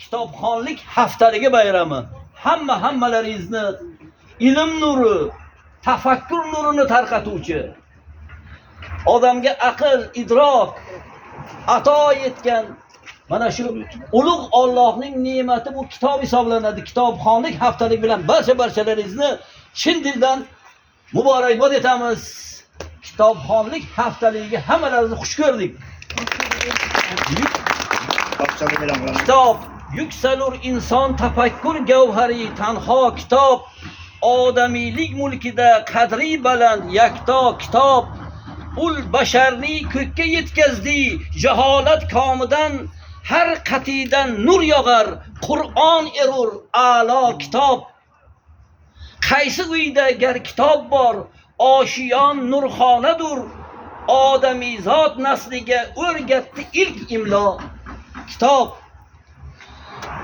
Kitobxonlik haftaligi bayrami. Hammalaringizni ilm nuri, tafakkur nurini tarqatuvchi, odamga aql, idrok ato etgan mana shu ulug' Allohning ne'mati bu kitob hisoblanadi. Kitobxonlik haftalik bilan barchalaringizni chin dildan muborakbod etamiz. Kitobxonlik haftaligiga hammalaringizni xush ko'rdik. Kitob yuksalur inson tafakkur gavhari tanho kitob, odamiylik mulkida qadri baland yakto kitob, ul basharni ko'kka yetkazdi jaholat komidan, har qatidan nur yog'ar Qur'on erur a'lo kitob. Qaysi uyda gar kitob bor, oshiyon nurxonadur, odamizod nasliga o'rgatdi ilk imlo kitob.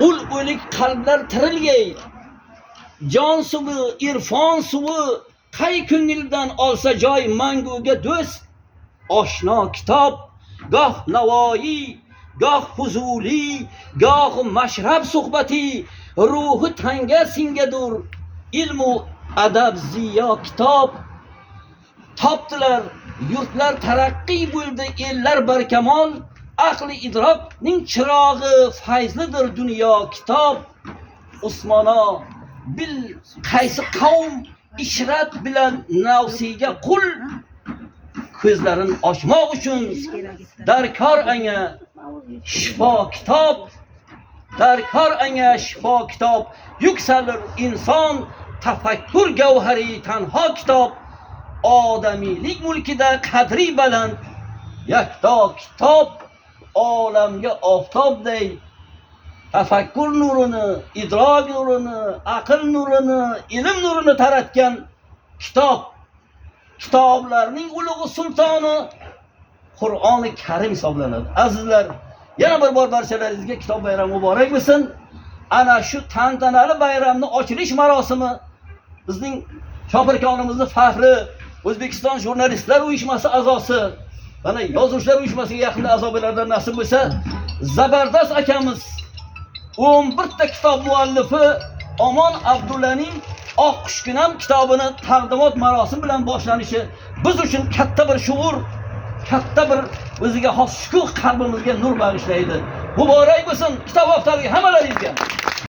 Ul o'lik qalblar tirilgay, jon suvi, irfon suvi qay ko'ngildan olsa joy manguga do'st oshno kitob. Goh Navoiy, goh Fuzuliy, goh Mashrab suhbati, ruhi tanga singadur ilmu adab ziyo kitob. Topdilar yurtlar taraqqiy bo'ldi, ellar barkamol, aqli idrokning chirog'i fayzlidir dunyo kitob. Usmono bil qaysi qavm ishrat bilan nafsiga qul, ko'zlarini ochmoq uchun darkor anga shifo kitob, darkor anga shifo kitob. Yuksalir inson tafakkur gavhari tanho kitob, odamiylik mulkida qadri baland yakto kitob, olamga oftobday tafakkur nurini, idrok nurini, aql nurini, ilm nurini taratgan kitob. Kitoblarning ulug'i sultoni Qur'oni Karim hisoblanadi. Azizlar, yana bir bor barchalaringizga kitob bayrami muborak bo'lsin. Ana shu tantanali bayramni ochilish marosimi bizning Shopirkonimizning faxri, O'zbekiston Jurnalistlar uyushmasi a'zosi, mana Yozuvchilar uyushmasiga yaqinda a'zo bo'lardan nasib bo'lsa, zabardast akamiz 11 ta kitob muallifi Omon Abdullaning Oq qushginam kitobini taqdimot marosimi bilan boshlanishi biz uchun katta bir shuur, katta bir o'ziga xos shukuh, qalbimizga nur bag'ishlaydi. Muborak bo'lsin kitob haftaligi hammalaringizga.